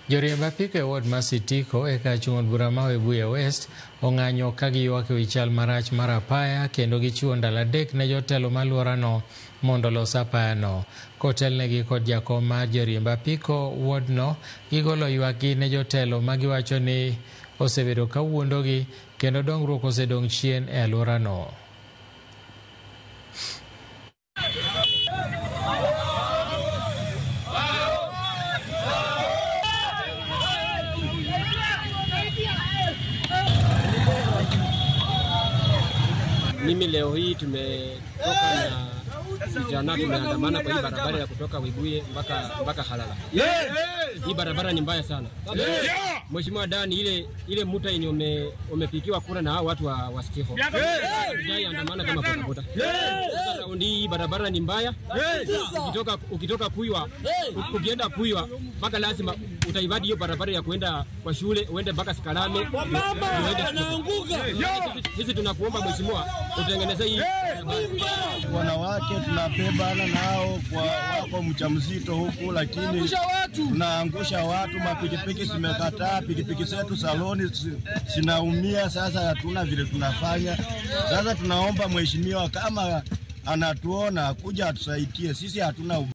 Joriemb apiko e ward ma Sitiko e kar chung' od bura ma Webuye West ong'anyo ka giywak ewi chal marach mar apaya kendo gichiwo ndalo adek ne jotelo ma alworano mondo olos apayano. Kotelnegi kod jakom mar joriemb apiko wardno, gigolo ywakgi ne jotelo ma giwacho ni osebedo ka wuondogi kendo dongruok osedong' chien e alworano. Mimi leo hii tumetoka na vijana tumeandamana kwa hii barabara ya kutoka Webuye mpaka Halala. Hii barabara ni mbaya sana. Mheshimiwa Dani, ile muta yenye umepigiwa kura na hao watu wa Stiho. Andamana kama bodaboda. Sasa raundi hii barabara ni mbaya. Ukitoka Kuywa, ukienda Kuywa mpaka lazima utaivadi hiyo barabara ya kuenda kwa shule, uende mpaka Sikalame. Sisi tunakuomba mheshimiwa utengeneze hii. Wanawake tunabebana nao kwa wako mjamzito huku, lakini tunaangusha watu, mapikipiki zimekataa, pikipiki zetu saloni zinaumia. Sasa hatuna vile tunafanya. Sasa tunaomba mheshimiwa kama anatuona kuja atusaidie, sisi hatuna.